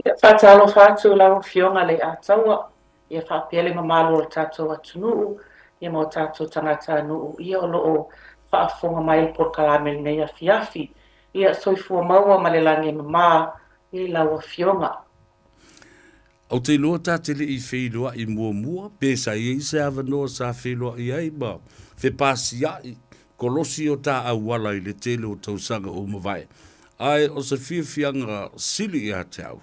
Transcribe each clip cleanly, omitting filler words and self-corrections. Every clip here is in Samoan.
Ia, faatalofa atu lau Afioga Leiataua, ia faapea le mamalu o le tatou atunuu, ia ma o tatou tagatanuu, ia o lo o faafofoga mai i le polokalame i lenei afiafi. Ia, soifua maua ma le lagi e mama i lau Afioga. Ou te iloa ta te le i feiloai muamua, pe sa i ai se avanoa sa feiloai ai ma fepasia'i kolosi o ta auala i le tele o tausaga ua mavae. Ae o se fiafiaga sili ia te au,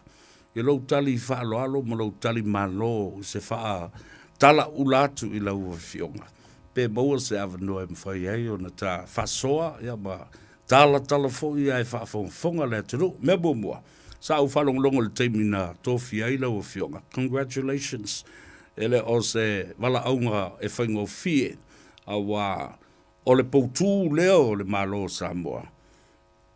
i lou tali faaaloalo ma lou tali malo i se faatala'ula atu i lau Afioga, pe maua se avanoa e mafai ai ona ta faasoa, ia ma talatala foi ae faafogafoga le atunuu. Mea muamua, sa ou faalogologo i le taimi na tofia ai lau Afioga. Congratulations! E le o se valaauga e faigofie, auā o le poutū lea o le Malo o Samoa,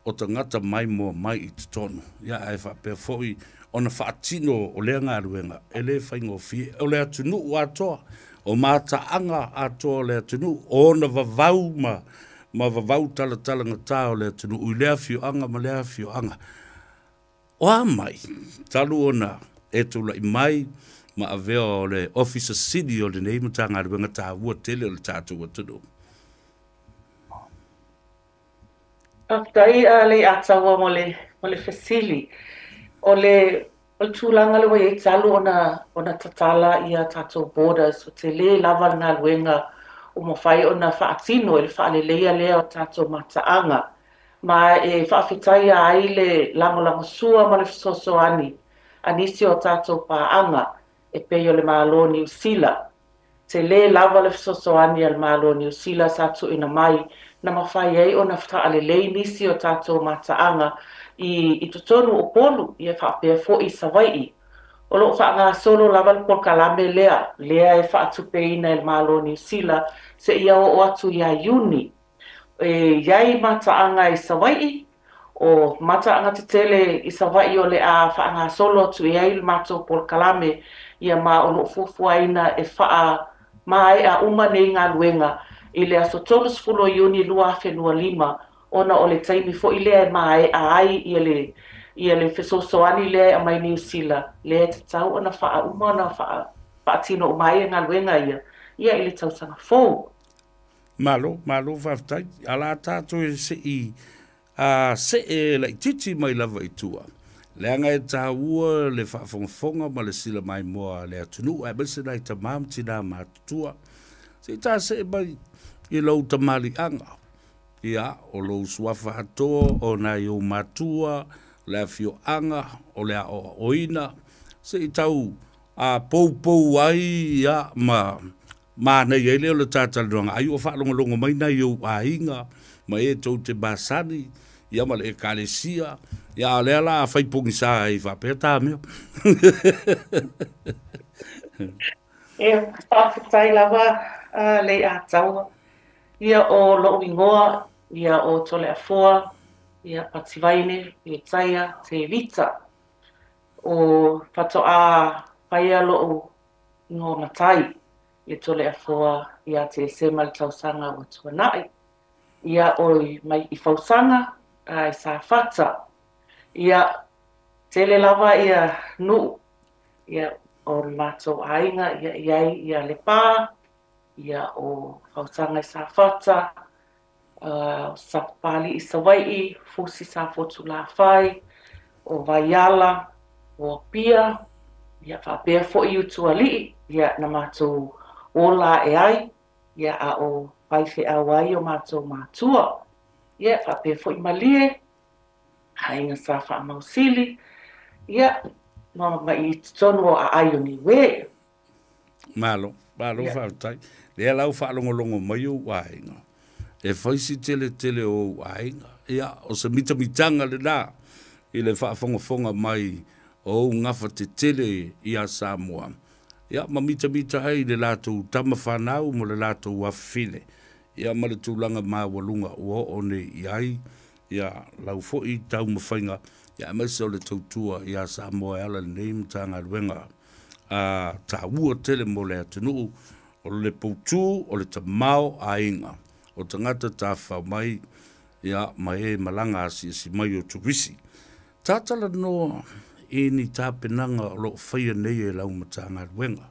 o tagata maimoa mai i totonu, ia ae faapea foi ona faatino o lea galuega e le faigofie. O le atunuu atoa, o mataaga atoa o le atunuu, o ona vavau ma vavau talatalagata o le atunuu i lea afioaga ma lea afioaga. O a mai talu ona e tulai mai ma avea o le Ofisa Sili o lenei Matagaluega taua tele o le tatou atunuu? Faafetai Leiataua mo le fesili. O le tulaga lea ua i ai talu ona tatala ia tatou borders, ua tele lava le galuega ua mafai ona faatino i le faaleleia lea o tatou mataaga. Ma e faafetaia ai le lagolagosua ma le fesoasoani a nisi o tatou paaga e pei o le Malo Niu Sila. Tele lava le fesoasoani a le Malo Niu Sila sa tuuina mai na mafai ai ona faalelei nisi o tatou mataaga i totonu o Upolu ia faapea foi Savaii. O lo o faagasolo lava le polokalame lea e faatupeina e le Malo Niu Sila seia oo atu ia Iuni. E i ai mataaga i Savaii, o mataaga tetele i Savaii o le a faagasolo atu i ai le matou polokalame, ia ma o lo o fuafuaina e faamaea uma nei galuega i le aso 30 o Iuni 2025, ona o le taimi foi lea e maea ai ia le fesoasoani lea e aumai Niu Sila, lea e tatau ona faauma ona faatino uma ai galuega ia i le tausaga fou. Malo, malo faafetai. Ala tatou e se'i a see laitiiti mai lava i tua, leaga e taua le faafogafoga ma le sila maimoa a le atunuu, aemaise nai tamā ma tinā matutua. Se i ta see mai i lou tamaliiaga, ia, o lou suafa atoa, o nai ou matua, le afioaga o le aoaoina, se i tau a poupou ai, ia ma manaia ai lea o le tatalanoaga ai ua faalogologo mai nai ou aiga ma e tou te masani, ia ma le ekalesia, ia a o lea la fai pogisa ai faapea ta mea. Ia, faafetai lava Leiataua. Ia, o lou igoa, ia o Toleafoa, ia Pativaine, Petaia, Tevita. O faatoa faia lou igoa matai i Toleafoa ia Tesema le tausaga ua tuanai. Ia, o mai i Fausaga i Safata. Ia, tele lava ia nuu, ia, o le matou aiga, ia i ai ia Lepa, ia o Fausaga i Safata, Sapapalii i Savaii, Fusi Safotulafai, o Vaiala, o Apia, ia faapea foi Utualii, ia na matou ola ae ai, ia a o faifeau ai o matou matua. Ia faapea foi Malie, aiga sa Faamausili, ia ma i totonu o aai o Niue. Malo, malo faafetai. Lea la ua faalogologo mai ou aiga, e fai si tele tele o ou aiga. Ia, o se mitamitaga lenā i le faafogafoga mai o ou gafa tetele ia Samoa, ia ma mitamita ai i le latou tama fanau ma le latou afafine, ia ma le tulaga maualuga ua oo nei i ai ia lau foi taumafaiga, ia aemaise o le tautua ia Samoa e ala i lenei Matagaluega a taua tele mo le atunuu, o le poutū o le tamaoaiga o tagata tafafao mai, ia ma e malaga asiasi mai o turisi. Tatalanoa. i ni tapenaga o loo faia nei e lau Matagaluega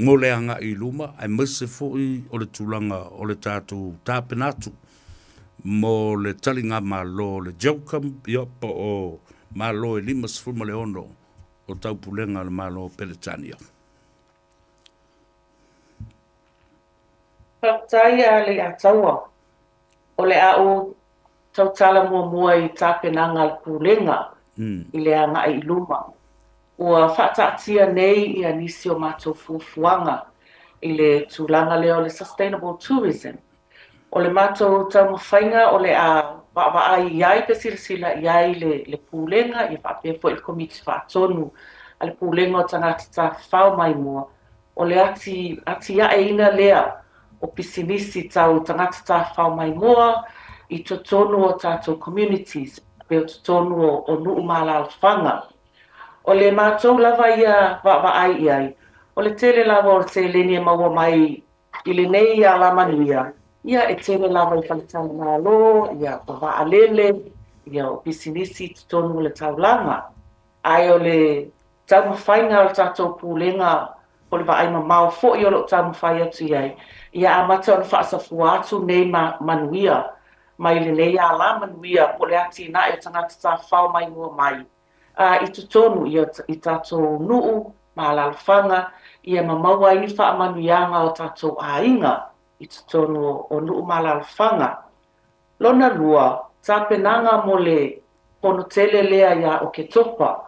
mo le agaʻi i luma, aemaise foʻi o le tulaga o le tatou tapena atu mo le taligamalo o le CHOGM, ia po o Malo e 56 o Taupulega a le Malo o Peretania? Faafetai a Leiataua. O le a ou tautala muamua i tapenaga a le Pulega i le agai i luma. Ua faataatia nei ia nisi o matou fuafuaga i le tulaga lea o le sustainable tourism. O le matou taumafaiga o le a vaavaai i ai pe silasila i ai le Pulega ia faapea foi le Komiti Faatonu a le Pulega o Tagata Tafafao Maimoa, o le atiaeina lea o pisinisi tau tagata tafafao maimoa i totonu o tatou communities, pe o totonu o nuu ma alaalafaga. O le matou lava ia vaavaai i ai, o le tele lava o le seleni e maua mai i lenei alamanuia, ia e tele lava i faletalimalo, ia o vaalele, ia o pisinisi i totonu o le taulaga. Ae o le taumafaiga o le tatou Pulega o le vaai mamao foi o loo taumafai atu i ai, ia amata ona faasafua atu nei manuia mai lenei alamanuia po o le atinae o tagata tafafao maimoa mai i totonu ia i tatou nuu ma alaalafaga, ia ma maua ai ni faamanuiaga o tatou aiga i totonu o nuu ma alaalafaga. Lona lua, tapenaga mo le fono tele lea ia Oketopa,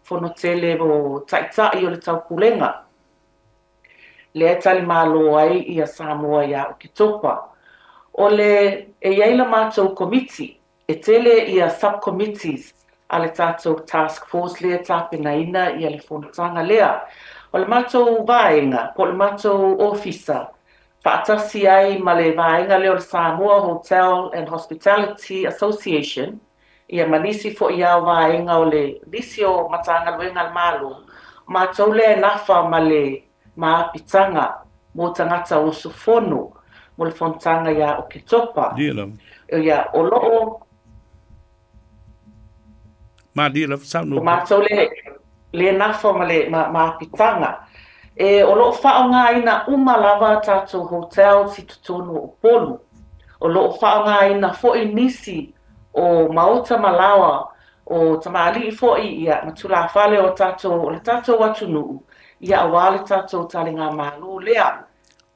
fono tele o Taitai o le Taupulega, lea e talimalo ai ia Samoa ia Oketopa. O le e i ai la matou komiti, e tele ia subcommittees a le tatou task force lea e tapenaina ia le fonotaga lea. O le matou vaega, po o le matou ofisa, faatasi ai ma le vaega lea o le Samoa Hotel and Hospitality Association, ia ma nisi foi ao vaega o le nisi o Matagaluega a le Malo, matou lea e nafa ma le maapitaga mo tagata usufono mo le fonotaga ia Oketopa. Ia lava. Ia, o loo Malie lava saunoa. O matou le nafa ma le maapitaga. O loo faaaogaina uma lava tatou hotels i totonu o Upolu. O loo faaaogaina foi nisi o maota ma laoa o tamalii foi ia ma tulafale o tatou o le tatou atunuu ia aua le tatou taligamalo lea.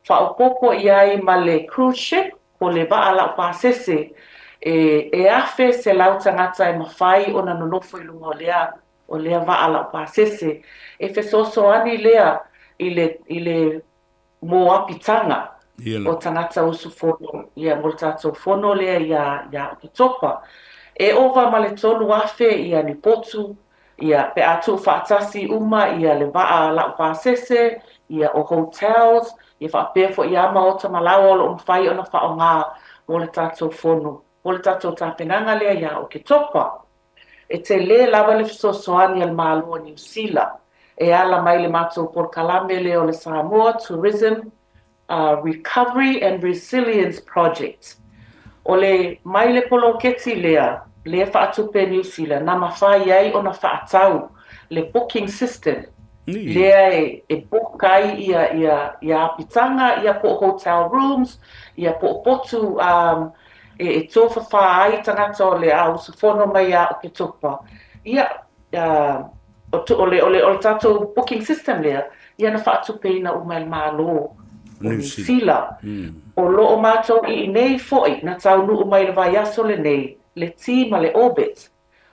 Faaopoopo i ai ma le cruise ship o le vaa laupasese e 1,100 tagata e mafai ona nonofo i luga o lea vaa laupasese. E fesoasoani lea i le moapitaga o tagata usufono ia mo le tatou fono lea ia Oketopa. E ova ma le 3,000 ia ni potu ia pe a tuufaatasi uma ia le vaa laupasese, ia o hotels, ia faapea foi ia maota ma laoa o loo mafai ona faaaoga mo le tatou fono, mo le tatou tapenaga lea ia Oketopa. E tele lava le fesoasoani a le Malo o Niu Sila e ala mai le matou polokalame lea o le Samoa Tourism Recovery and Resilience Project. O le mai le poloketi lea, lea faatupe Niu Sila, na mafai ai ona faatau le booking system lea e book ai ia apitaga ia po o hotel rooms, ia po o potu e tofafā ai tagata o le a usufono mai ia Oketopa. Ia, o le tatou booking system lea, ia na faatupeina uma e le Malo o Niu Sila. O loo matou i nei foi na taunuu mai le vaiaso lenei, le team a le Orbit.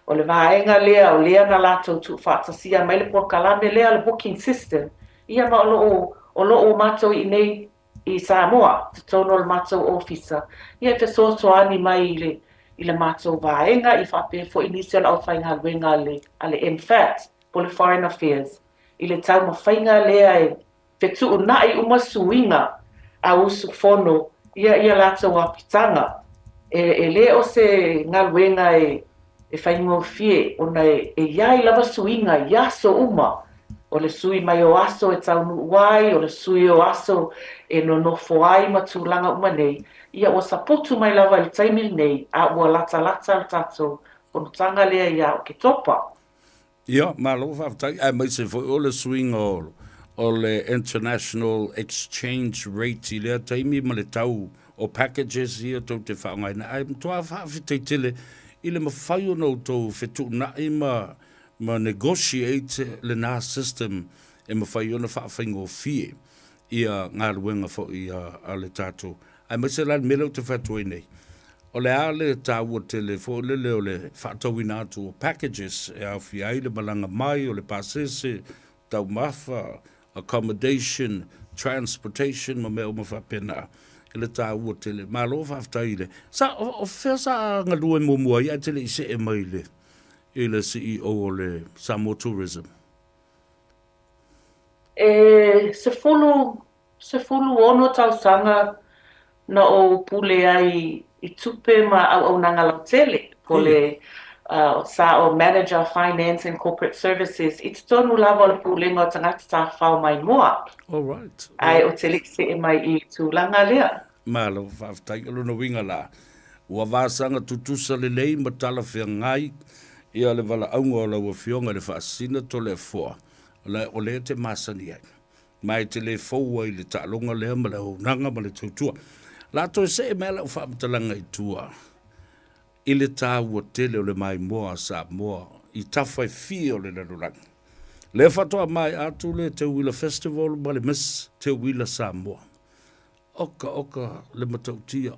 O le vaega lea o lea na latou tuufaatasia mai le polokalame lea le booking system. Ia ma o loo matou i nei i Samoa, totonu o le matou ofisa. Ia e fesoasoani mai i le matou vaega i faapea foi nisi o le aufaigaluega a le MFAT, po le Foreign Affairs, i le taumafaiga lea e fetuunai uma suiga a usufono ia latou apitaga. E le o se galuega e faigofie ona e iai lava suiga i aso uma. O le sui mai o aso e taunuu ai, o le sui o aso e nonofo ai ma tulaga uma nei. Ia ua saputu mai lava i le taimi lenei, a ua latalata le tatou fonotaga lea ia Oketopa. Ia, malo faafetai, aemaise foi o le suiga o le international exchange rate i lea taimi ma le tau o packages ia tou te faaaogaina. Ae matua faafetai tele i le mafai ona outou fetuunai ma negotiate lena system e mafai ona faafaigofie ia galuega foi a le tatou. Aemaise la le mea lea ou te fai atu ai nei, o le a le taua tele foi lele o le faatauina atu o packages e aofia ai le malaga mai o le pasese, taumafa, accommodation, transportation ma mea uma faapena i le taua tele. Malo faafetai i le sa o fea sa galue muamua ai ae te le i see mai i le CEO o le Samoa Tourism? E 16 tausaga na ou pule ai i tupe ma auaunaga lautele, po le sa o Manager Finance and Corporate Services i totonu lava o le Pulega o Tagata Tafafao Maimoa. All right. Ae ou te le i see mai i tulaga lea. Malo faafetai. O lona uiga la, ua vasaga tutusa lelei ma talafeagai ia le valaauga o lau Afioga i le Faasisina Toleafoa, o lea te masani ai. Ma e te le fou ai le taaloga lea ma le auaunaga ma le tautua. La toe see mai lau faamatalaga i tua i le taua tele o le maimoa a Samoa i tafa e fia o le lalolagi. Lea faatoa mai atu le Teuila Festival ma le Miss Teuila Samoa. Oka oka le matautia,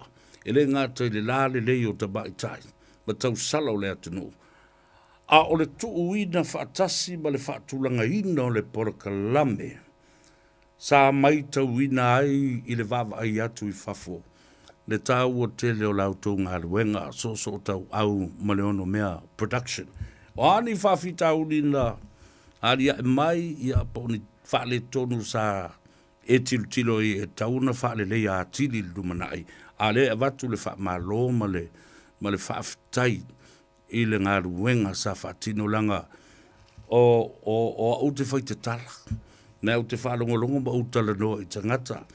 e le gata i le la lelei o tamaitai ma tausala o le atunuu, a o le tuuina faatasi ma le faatulagaina o le polokalame sa maitauina ai i le vaavaai atu i fafo le taua tele o la outou galuega soosootauau ma le Onomea Production. O a ni faafitauli na aliae mai ia po o ni faaletonu sa e tilotilo i e tatau ona faaleleia atili i le lumanai, a lea e avatu le faamalo ma le faafetai i le galuega sa faatino, leaga o au te fai tatala me au te faalogologo ma ou talanoa i tagata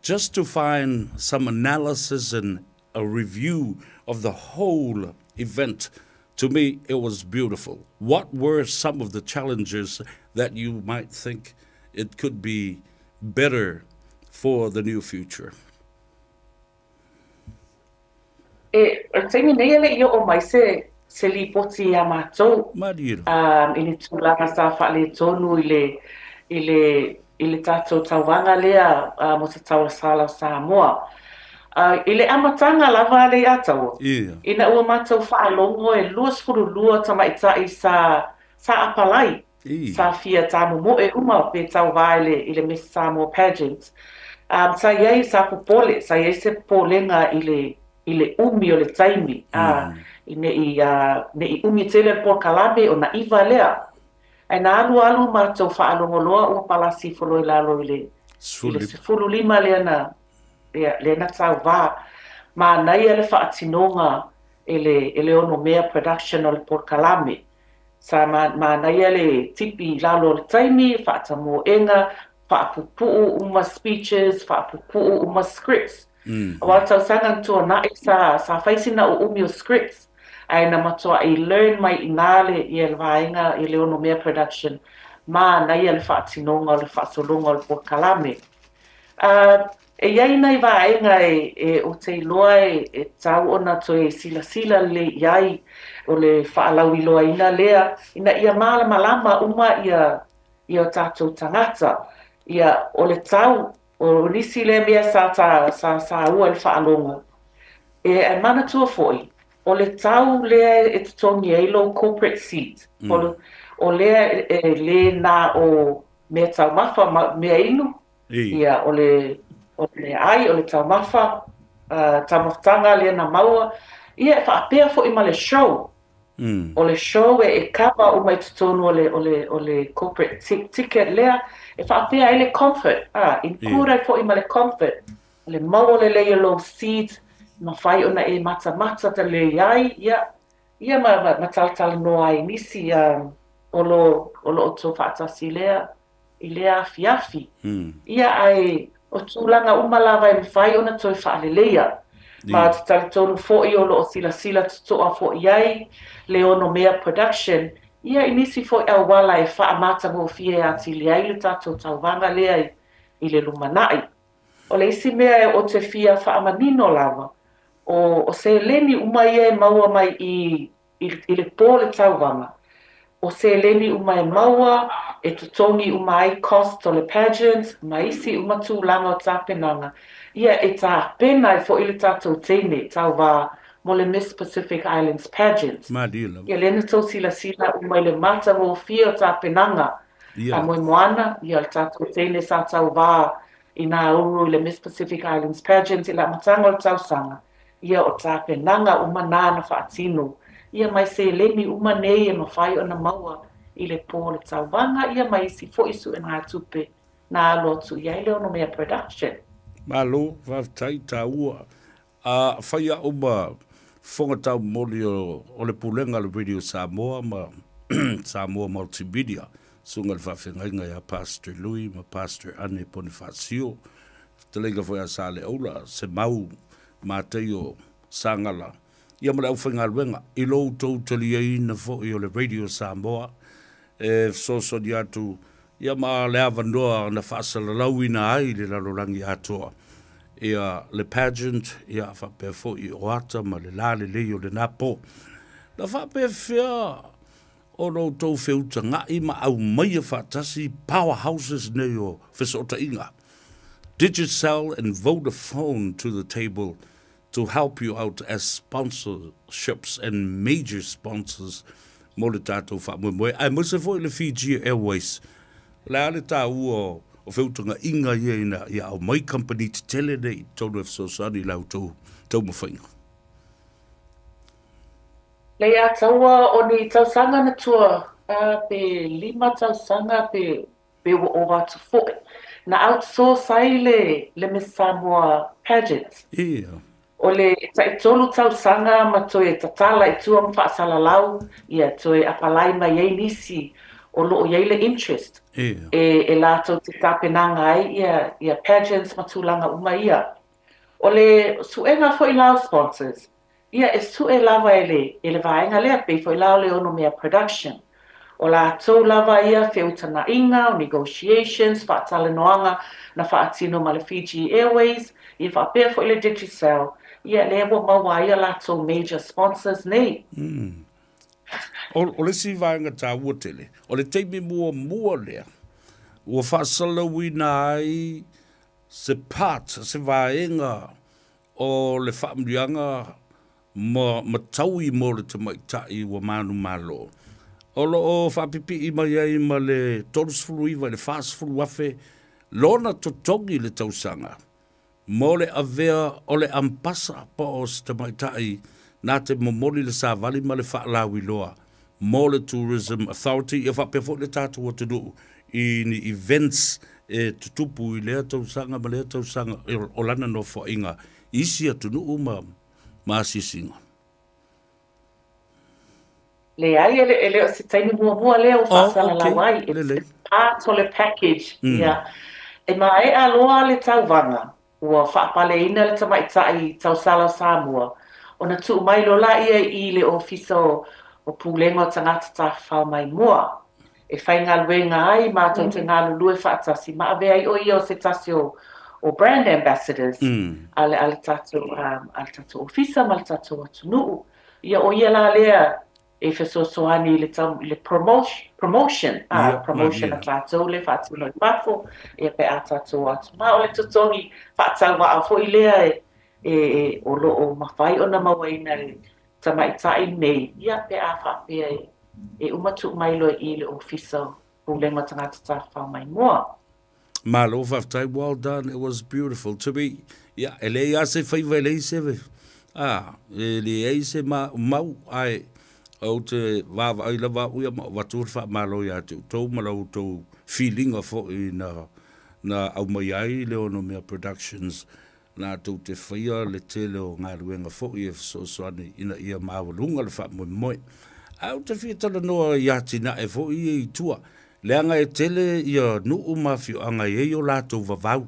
just to find some analysis and a review of the whole event. To me, it was beautiful. What were some of the challenges that you might think it could be better for the new future? E, o le taimi nei e le i oo mai se lipoti ia matou Malie. I le tulaga sa faaletonu i le tatou tauvaga lea mo se tausala o Samoa. I le amataga lava le Ataua, ina ua matou faalogo e 22 tamaitai sa apalai, sa fia tamomoe uma pe tauvā i le Miss Samoa Pageant. Sa i ai sa popole, sa i ai se popolega i le umi o le taimi, ne i umi tele le polokalame ona iva lea. Ae na alu alu matou faalogo loa ua palasi ifo loa i lalo i le 15 lea na ia, lea na tauvā. Manaia le faatinoga e le Onomea Production o le polokalame. Sa manaia le tipi i lalo o le taimi, faatamoega, faapupuu uma speeches, faapupuu uma scripts. Aua o le tausaga na tuanai sa fai sina uumi o scripts, ae na matuai learn mai i ina le, ia le vaega i le Onomea Production. Manaia le faatinoga o le faasologa o le polokalame. E i ai nai vaega e ou te iloa e tatau ona toe silasila lelei i ai o le faalauiloaina lea ina ia malamalama uma ia o tatou tagata. Ia, o le tau, o nisi lea mea sa saua i le faalogo. E manatua foi, o le tau lea e totogi ai lou corporate seat. O lea e le na o mea taumafa ma mea inu. Ia, o le ai, o le taumafa, taumafataga lea na maua. Ia, e faapea foi ma le show. O le show e cover uma i totonu o le corporate ticket lea, e faapea ai le comfort. Include ai foi ma le comfort. O le maua lelei o lou seat, mafai ona e matamata lelei ai, ia ma talatalanoa ai nisi o lo o outou faatasi lea i lea afiafi. Ia, ae o tulaga uma lava e mafai ona toe faaleleia. Ma ou te talitonu foi o lo o silasila totoa foi i ai le Onomea Production, ia i nisi foi auala e faamatagofie atili ai le tatou tauvaga lea i le lumanai. O le isi mea ou te fia faamanino lava, o seleni uma ia e maua mai i i le po o le tauvaga, o seleni uma e maua, e totogi uma ai cost o le pageant ma isi uma tulaga o tapenaga, ia e tapena ai foi le tatou teine tauva mo le Miss Pacific Islands Pageant. Malie lava. Ia lea na tou silasila uma i le matagofie o tapenaga a Moemoana, ia o le tatou teine sa tauva i Nauru i le Miss Pacific Islands Pageant i le amataga o le tausaga, ia o tapenaga uma na na faatino, ia mai seleni uma nei e mafai ona maua i le po o le tauvaga, ia ma isi foi suegatupe na alu atu i ai le Onomea Production. Malo, faafetai, taua. A fai au ma fofoga taumoli o le Pulega a le Radio Samoa ma Samoa Multimedia, susuga i le faafeagaiga ia Pastor Lui ma Pastor Ane Ponifasio, fetalaiga foi ia Saleaula, Semau, Mataio, Sagala, ia ma le aufaigaluega, i lo outou taliaina foi o le Radio Samoa e fesoasoani atu ia ma le avanoa na faasalalauina ai le lalolagi atoa ia le pageant ia faapea foi o ata ma le lalelei o lena po. Na faapefea ona outou feutaga'i ma aumaia faatasi powerhouses nei o fesootaiga, Digicel and Vodafone, to the table to help you out as sponsorships and major sponsors mo le tatou faamoemoe, aemaise foi le Fiji Airways? O le a le taua o feutaga'iga ia ina ia aumai kamupani tetele nei i totonu e fesoasoani i la outou taumafaiga? Lei a taua o ni tausaga na tua, pe 5 tausaga pe ua ova atu foi, na outsource ai le Miss Samoa Pageant. O le tai 3 tausaga ma toe tatala i tua ma faasalalau, ia toe apalai mai ai nisi o lo o i ai le interest e latou te tapenaga ai ia pageants ma tulaga uma ia. O le suega foi la o sponsors, ia e sue lava e le vaega lea, pei foi la o le Onomea Production. O latou lava ia feutaga'iga, o negotiations, faatalanoaga na faatino ma le Fiji Airways, ia faapea foi le Digicel, ia lea ua maua ai a latou major sponsors nei. O le isi vaega taua tele, o le taimi muamua lea ua faasalalauina ai se part, se vaega o le faamanuiaga ma taui mo le tamaita'i ua manumalo. O lo o faapipi'i mai ai ma le 39 i le 40 afe lona totogi le tausaga mo le avea o le ambassador po o se tamaita'i na te momoli le savali ma le faalauiloa mo le Tourism Authority, ia faapea foi le tatou atunuu i ni events e tutupu i lea tausaga ma lea tausaga o lana nofoaiga isi atunuu ma asiasiga. Leai, e le o se taimi muamua lea ua faasalalau ai. It's part o le package. Ia. E maea loa le tauvaga, ua faapaleina le tamaita'i tausala o Samoa, ona tuu mai loa laia i le Ofisa o Pulega o Tagata Tafafao Maimoa e faigaluega ai matou te galulue faatasi ma avea ai o ia o se tasi o brand ambassadors a le tatou ofisa ma le tatou atunuu. Ia o ia la lea e fesoasoani i le promotion promotion a tatou le faatino i fafo, ia pe a tatou atu. Ma o le totogi faatauvaa foi lea e o lo o mafai ona mauaina e tamaita'i nei, ia pe a faapea e uma tuu mai loa i le Ofisa o Pulega o Tagata Tafafao Maimoa. Malo faafetai, well done, it was beautiful to me. Ia, e leai lava se faiva e leai se e leai se mau, ae ou te vaavaai lava au ia ma avatu le faamalo iā te outou ma la outou filiga foi na aumai ai le Onomea Productions latou te faia le tele o galuega foi e fesoasoani ina ia maualuga le faamoemoe. Ae ou te fia talanoa i atinae foi ia i tua, leaga e tele ia nuu ma afioaga e ai o latou vavau.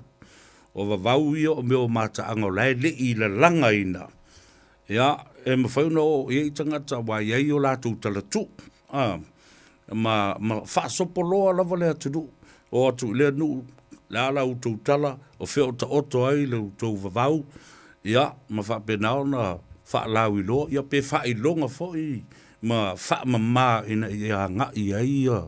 O vavau ia o mea o mataaga o la e le'i lalagaina, ia, e mafai ona oo i ai tagata aua e i ai o latou talatuu, a, ma faasopoloa lava le atunuu, o atu i lea nuu, le a la outou tala, o fea o taoto ai le outou vavau, ia, ma faapena ona faalauiloa, ia pe faailoga foi ma faamama ina ia agai ai ia,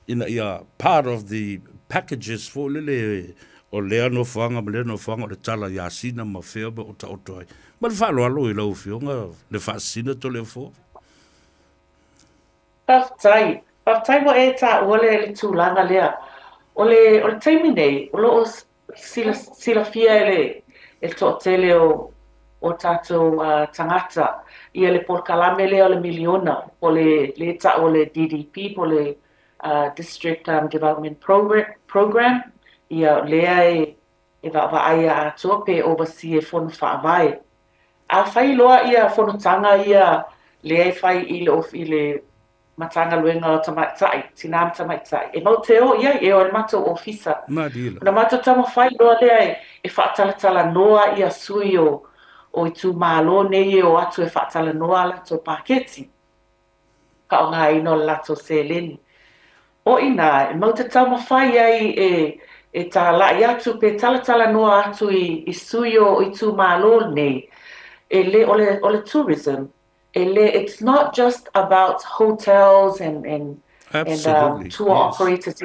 ina ia part of the packages foi lele o lea nofoaga ma lea nofoaga o le tala ia Sina ma fea ma o taoto ai. Ma le faaaloalo i lau Afioga le Faasisina Toleafoa. Faafetai. Faafetai ua e taua le tulaga lea. O le taimi nei, o lo o silafia e le toatele o tatou tagata ia le polokalame lea o le miliona, po le tau o le DDP, po le District Development Program, ia lea e vaavaaia atoa pe oversee e fono faavae. A fai loa ia fonotaga ia lea e fai i le Matagaluega o Tamaitai, Tina ma Tamaitai, e mau te o i ai, e o i le matou ofisa. Malie. Ona matou taumafai loa lea e faatalatalanoa ia sui o itumalo nei e o atu e faatalanoa a latou paketi, faaaogaina o le latou seleni. O ina, e mau te taumafai ai e talai atu pe talatalanoa atu i sui o itumalo nei, e le, o le tourism, e le, it's not just about hotels and tour operators.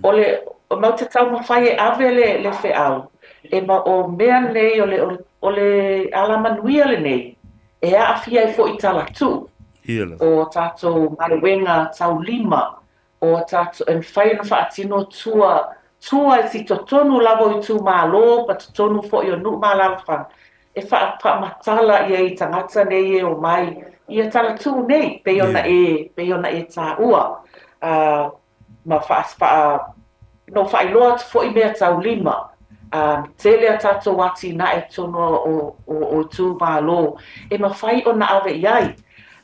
O le o mau te taumafai e ave le feau, e ma o mea nei o le alamanuia lenei, e aafia ai foi talatuu, Ia lava. o tatou galuega taulima, o tatou e mafai ona faatino tua i si totonu lava o itumalo ma totonu foi o nuu ma alaalafaga e faamatala ia i tagata nei e o mai ia talatuu nei pei ona e taua ma faa, faa no faailoa atu foi mea taulima. Tele a tatou atinae totonu o itumalo e mafai ona ave i ai,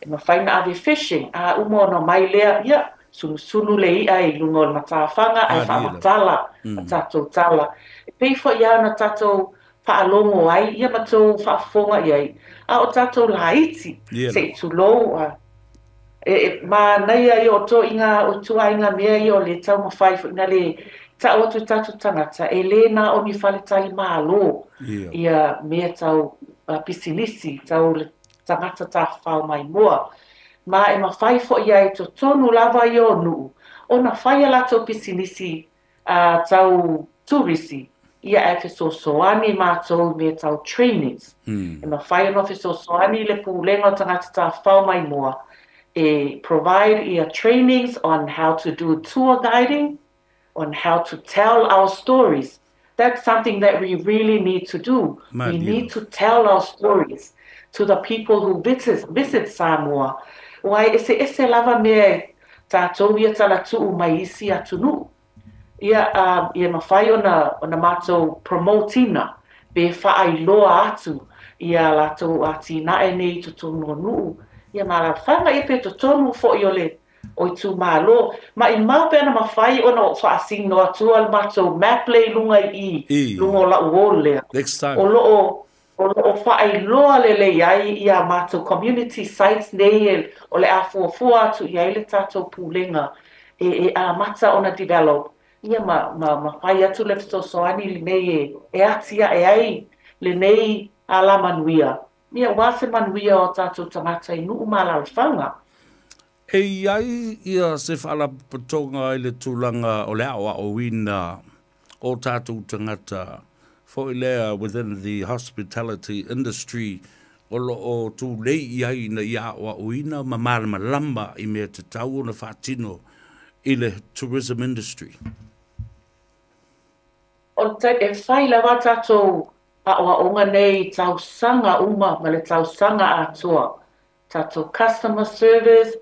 e mafai ona ave fishing a uma ona mai lea, ia sunusunu le i'a i luga o le matafaga ae Malie lava. faamatala a tatou tala e pei foi lava ona tatou faalogo ai ia ma tou faafofoga i ai a o tatou laiti Ia se i lava. tulou e manaia ia o toʻiga o ituaiga mea ia o le taumafai foi na le ta'u atu i tatou tagata e lē na o ni faletali malo ia mea tau pisinisi tau le tagata tafafao maimoa ma e mafai fo'i ai totonu lava ia o nuu ona fai a latou pisinisi tau turisi ia ae fesoasoani matou i mea tau trainings e mafai ona fesoasoani le pulega o tagata tafafao maimoa e provide ia trainings on how to do tour guiding, on how to tell our stories. That's something that we really need to do. We Malie. need to tell our stories to the people who visit Samoa. Ua e ese lava mea e tatou ia talatuu mai isi atunuu. Ia, ia mafai ona matou promote-ina pe faailoa atu ia latou atinae nei i totonu o nuu. Ia ma alaalafaga ia pe totonu foi o le o itumalo. Ma i mau pe ana mafai ona o faasino atua le matou map le i luga i i, luga o lau wall lea. Next time. O lo o faailoa lelei ai ia matou community sites nei o le a fuafua atu i ai le tatou pulega e amata ona develop ia ma fai atu le fesoasoani lenei e atiae ai lenei alamanuia. Ia ua se manuia o tatou tagata i nuu ma alaalafaga. E i ai ia se faalapotopotoga i le tulaga o le aoaoina o tatou tagata foi lea within the hospitality industry o lo o tulei i ai ina ia aoaoina ma malamalama i mea tatau ona faatino i le tourism industry? O le e fai lava tatou aoaoga nei i tausaga uma ma le tausaga atoa. Tatou customer service,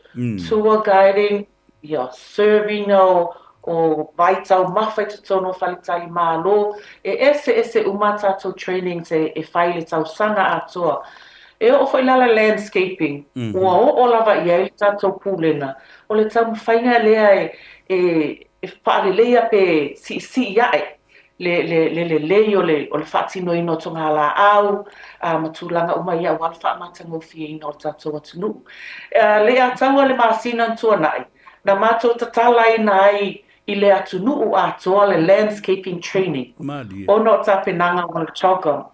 tour guiding, ia serving o vaitaumafa i totonu o faletali malo. E ese ese uma tatou trainings e fai i le tausaga atoa. E oo foi la landscaping, ua oo lava i ai le tatou pulega. O le taumafaiga lea e faaleleia pe siisii ae. le le le lelei o le o le faatinoina o togalaau ma tulaga uma ia aua le faamatagofieina o le tatou atunuu. Leiataua le masina na tuanai, na matou tatalaina ai i le atunuu atoa le landscaping training ona o tapenaga mo le CHOGM.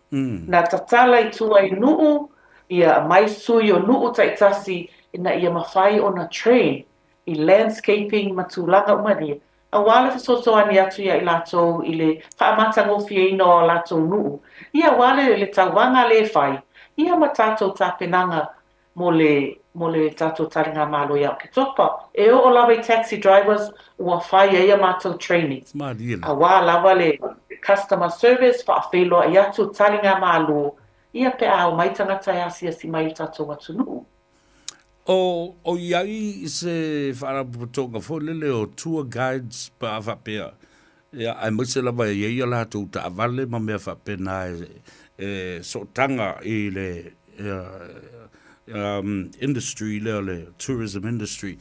Na tatala i tua i nuu, ia aumai sui o nuu taitasi ina ia mafai ona train i landscaping ma tulaga uma ia, aua le fesoasoani atu ia i latou i le faamatagofieina o latou nuu, ia aua le tauvaga lea e fai, ia ma tatou tapenaga mo le mo le tatou taligamalo ia Oketopa. E oo lava i taxi drivers ua fai ai a matou trainings. Aua lava le customer service, faafeiloai atu, taligamalo, ia pe a omai tagata e asiasi mai i le tatou atunuu. O i ai se faalapotopotoga foi lele o tour guides pe a faapea, ia, aemaise lava e i ai a latou taavale ma mea faapena e sootaga i le industry lea o le tourism industry.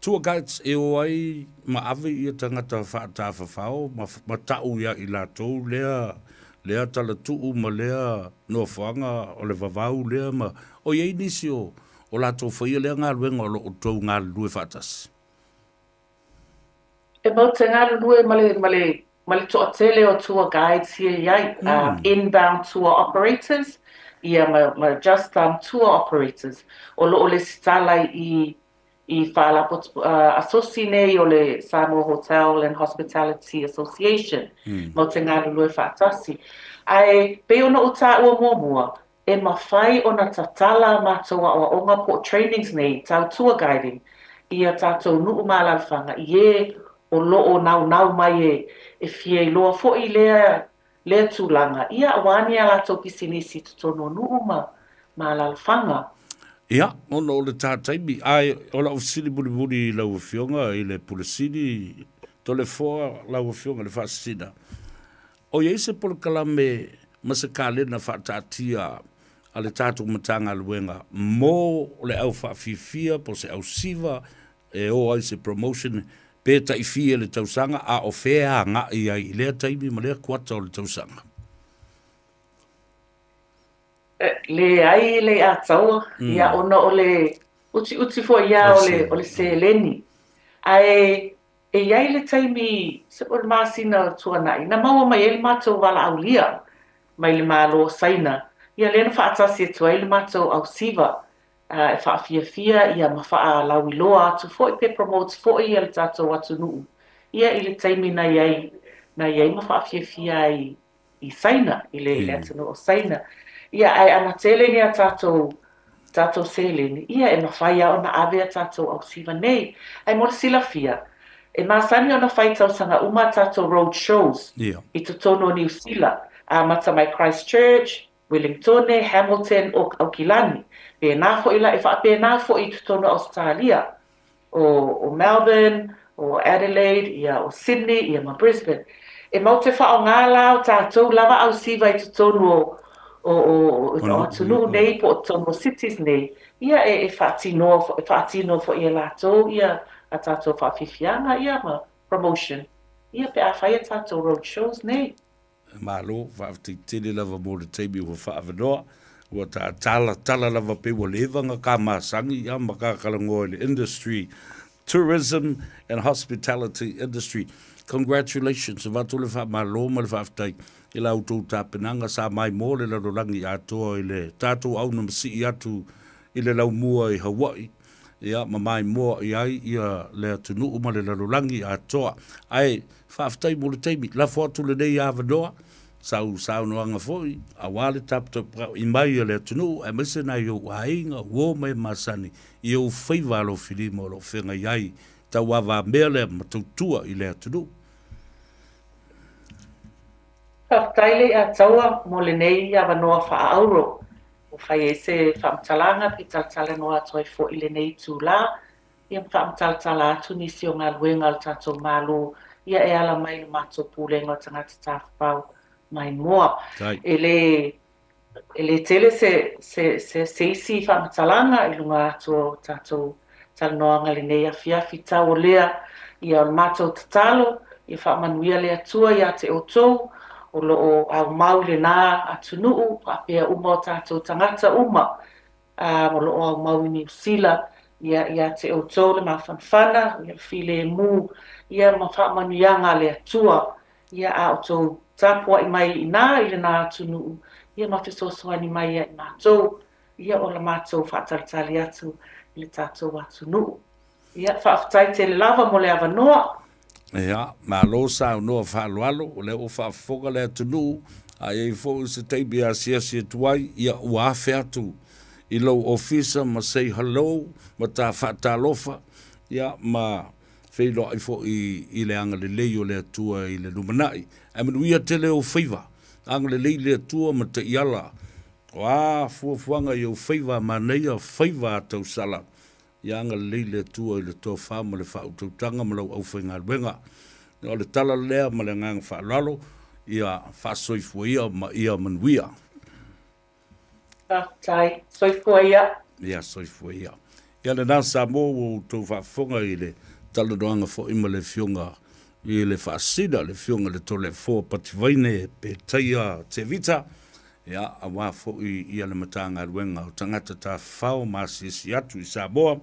Tour guides e o ai ma ave ia tagata faatafafao ma ta'u ia i latou lea lea talatuu ma lea nofoaga o le vavau lea ma o i ai nisi o latou faia lea galuega o lo o outou galulue faatasi. E matou te galulue ma le toatele o tour guides ia i ai, inbound tour operators, ia ma just tour operators. O lo o lesitala i faalapotopotoga nei o le Samoa Hotel and Hospitality Association, matou te galulue faatasi. Ae pei ona ou taua muamua, e mafai ona tatala matou aoaoga po o trainings nei tau tour guiding ia tatou nuu ma alaalafaga i e o lo o naunau mai e fia iloa foi lea tulaga, ia aua ni a latou pisinisi i totonu o nuu ma alaalafaga. Ia, ona o le ta taimi, ae o lau fesili mulimuli i lau Afioga i le Pule Sili, Toleafoa lau Afioga i le Faasisina. O i ai se polokalame ma se kalena faataatia a le tatou Matagaluega mo le au faafiafia po o se ausiva e o ai se promotion pe taifia le tausaga a o fea agai ai i lea taimi ma lea kuata o le tausaga? Leai Leiataua, ia ona o le utiuti foi ia o le seleni. Ae e i ai le taimi se o le masina tuanai, na maua mai ai le matou valaaulia mai le Malo o Saina. Ia lea na faatasi atu ai le matou ausiva e faafiafia ia ma faalauiloa atu foi pe promote foi ia le tatou atunuu. Ia i le taimi na i ai ma faafiafia ai i Saina, i le atunuu o Saina. Ia ae ana tele ni a tatou seleni, ia e mafai lava ona ave a tatou ausiva nei. Ae mo le silafia, e masani ona fai tausaga uma a tatou road shows i totonu o Niu Sila, amata mai Christchurch, Wellington, Hamilton o Aukilani. Pēnā foi la, e faapena foi i totonu o Ausetalia, o Melbourne, o Adelaide, ia o Sydney, ia ma Brisbane. E matou te faaaogā la o tatou lava ausiva i totonu o atunuu nei po o totonu o cities nei, ia e faatino foi e latou ia a tatou faafiafiaga ia ma promotion. Ia pe a fai a tatou road shows nei. Malo, faafetai tele lava mo le taimi ua faavanoa. Ua ta tala tala lava pe ua leva na ka masagi ia ma ka talanoa i le industry, tourism and hospitality industry. Congratulations, avatu le faamalo ma le faafetai i la outou tapenaga sa mai mo le lalolagi atoa i le tatou aunamasii atu i le laumua i Hawaii. Ia ma mai moa i ai ia le atunuu ma le lalolagi atoa. Ae faafetai mo le taimi, lafo atu lenei avanoa sau saunoaga foi aua le taputapuai mai a le atunuu aemaise nai ou aiga, uo ma e masani i ou faiva alofilima o lo o feagai ai tauavamea lea ma tautua i le atunuu. Faafetai Leiataua mo lenei avanoa faaauro. Ua fai ai se faamatalaga pe talatalanoa atu ai foi lenei itulā, ia ma faamatalatala atu nisi o galuega a le tatou Malo ia e ala mai le matou Pulega o Tagata Tafafao Maimoa. E le tele se isi faamatalaga i luga atu o tatou talanoaga lenei afiafi tau o lea ia o le matou tatalo. Ia faamanuia le Atua ia te outou o lo o aumau i lena atunuu faapea uma o tatou tagata uma o lo o aumau i Niu Sila. Ia, ia te outou le mafanafana, ia le filemu, ia ma faamanuiaga a le Atua. Ia, a outou tapuai mai i ina i lena atunuu, ia ma fesoasoani mai ia i matou, ia o le matou faatalitali atu i le tatou atunuu. Ia, faafetai tele lava mo le avanoa. Ia, malo saunoa faaaloalo, o lea ua faafofoga le atunuu, a i ai foi se taimi e asiasi atu ai, ia ua afe atu i lou ofisa ma say hello ma ta faatalofa, ia ma feiloai foi i le agalelei o le Atua i le lumanai. Ae manuia tele ou faiva, agalelei le Atua ma taiala, o a fuafuaga i ou faiva, manaia faiva a tausala, ia agalelei le Atua i le tofa ma le faautautaga ma lau aufaigaluega. O le tala lea ma le agaga faaaloalo, ia faasoifua ia ma ia manuia. Faafetai. Soifua ia. Ia soifua ia. Ia lena Samoa ua outou faafofoga i le talanoaga foi ma le Afioga i le Faasina, le Afioga i le Toleafoa Pativaine Petaia Tevita, ia aua foi ia le Matagaluega o Tagata Tafafao ma asiasi atu i Samoa.